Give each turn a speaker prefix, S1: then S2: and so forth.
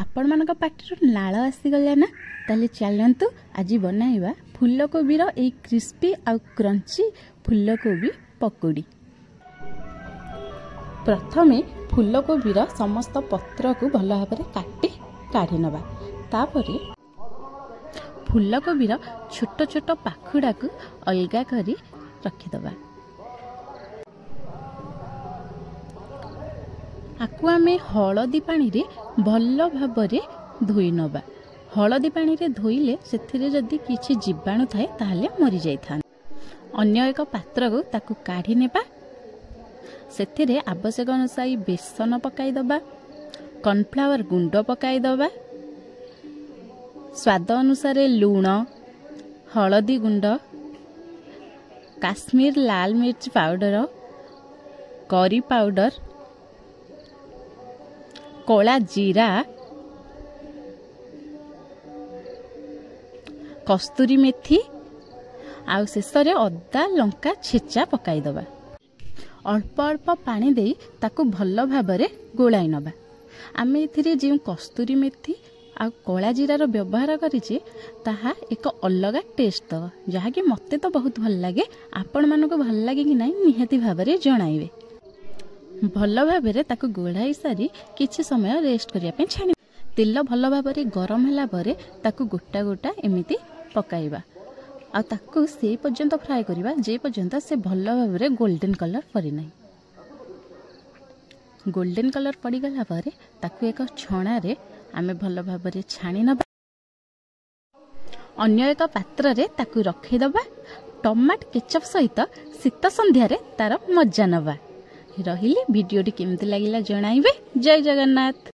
S1: ଆପଣମାନଙ୍କ ପାଟିରୁ ଲାଳ ଆସିଗଲା ନା? ତାହେଲେ ଚାଲନ୍ତୁ ଆଜି ବନାଇବା ଫୁଲକୋବିର ଏଇ କ୍ରିସ୍ପି ଆଉ କ୍ରଞ୍ଚି ଫୁଲକୋବି ପକୋଡ଼ି। ପ୍ରଥମେ ଫୁଲକୋବିର ସମସ୍ତ ପତ୍ରକୁ ଭଲ ଭାବରେ କାଟି କାଢ଼ି ନେବା। ତାପରେ ଫୁଲକୋବିର ଛୋଟ ଛୋଟ ପାଖୁଡ଼ାକୁ ଅଲଗା କରି ରଖିଦେବା। ଆକୁ ଆମେ ହଳଦୀ ପାଣିରେ ଭଲ ଭାବରେ ଧୋଇ ନେବା। ହଳଦୀ ପାଣିରେ ଧୋଇଲେ ସେଥିରେ ଯଦି କିଛି ଜୀବାଣୁ ଥାଏ, ତାହେଲେ ମରିଯାଇଥାନ୍ତି। ଅନ୍ୟ ଏକ ପାତ୍ରକୁ ତାକୁ କାଢ଼ି ନେବା। ସେଥିରେ ଆବଶ୍ୟକ ଅନୁଯାୟୀ ବେସନ ପକାଇଦେବା, କର୍ଣ୍ଣଫ୍ଲାୱାର ଗୁଣ୍ଡ ପକାଇଦେବା, ସ୍ୱାଦ ଅନୁସାରେ ଲୁଣ, ହଳଦୀ ଗୁଣ୍ଡ, କାଶ୍ମୀର ଲାଲ ମିର୍ଚ ପାଉଡ଼ର, କରି ପାଉଡ଼ର, କଳା ଜିରା, କସ୍ତୁରୀ ମେଥି ଆଉ ଶେଷରେ ଅଦା ଲଙ୍କା ଛେଚା ପକାଇଦେବା। ଅଳ୍ପ ଅଳ୍ପ ପାଣି ଦେଇ ତାକୁ ଭଲ ଭାବରେ ଗୋଳାଇ ନେବା। ଆମେ ଏଥିରେ ଯେଉଁ କସ୍ତୁରୀ ମେଥି ଆଉ କଳା ଜିରାର ବ୍ୟବହାର କରିଛେ, ତାହା ଏକ ଅଲଗା ଟେଷ୍ଟ ଦେବ, ଯାହାକି ମୋତେ ତ ବହୁତ ଭଲ ଲାଗେ। ଆପଣମାନଙ୍କୁ ଭଲ ଲାଗେ କି ନାହିଁ, ନିହାତି ଭାବରେ ଜଣାଇବେ। ଭଲ ଭାବରେ ତାକୁ ଗୋଳାଇ ସାରି କିଛି ସମୟ ରେଷ୍ଟ କରିବା ପାଇଁ ଛାଣି, ତେଲ ଭଲ ଭାବରେ ଗରମ ହେଲା ପରେ ତାକୁ ଗୋଟା ଗୋଟା ଏମିତି ପକାଇବା ଆଉ ତାକୁ ସେଇ ପର୍ଯ୍ୟନ୍ତ ଫ୍ରାଏ କରିବା, ଯେ ପର୍ଯ୍ୟନ୍ତ ସେ ଭଲ ଭାବରେ ଗୋଲ୍ଡେନ୍ କଲର୍ ପଡ଼ିନାହିଁ। ଗୋଲ୍ଡେନ୍ କଲର୍ ପଡ଼ିଗଲା ପରେ ତାକୁ ଏକ ଛଣାରେ ଆମେ ଭଲ ଭାବରେ ଛାଣି ନେବା। ଅନ୍ୟ ଏକ ପାତ୍ରରେ ତାକୁ ରଖିଦେବା। ଟମାଟ କେଚପ୍ ସହିତ ଶୀତ ସନ୍ଧ୍ୟାରେ ତାର ମଜା ନେବା। ରହିଲି, ଭିଡ଼ିଓଟି କେମିତି ଲାଗିଲା ଜଣାଇବେ। ଜୟ ଜଗନ୍ନାଥ।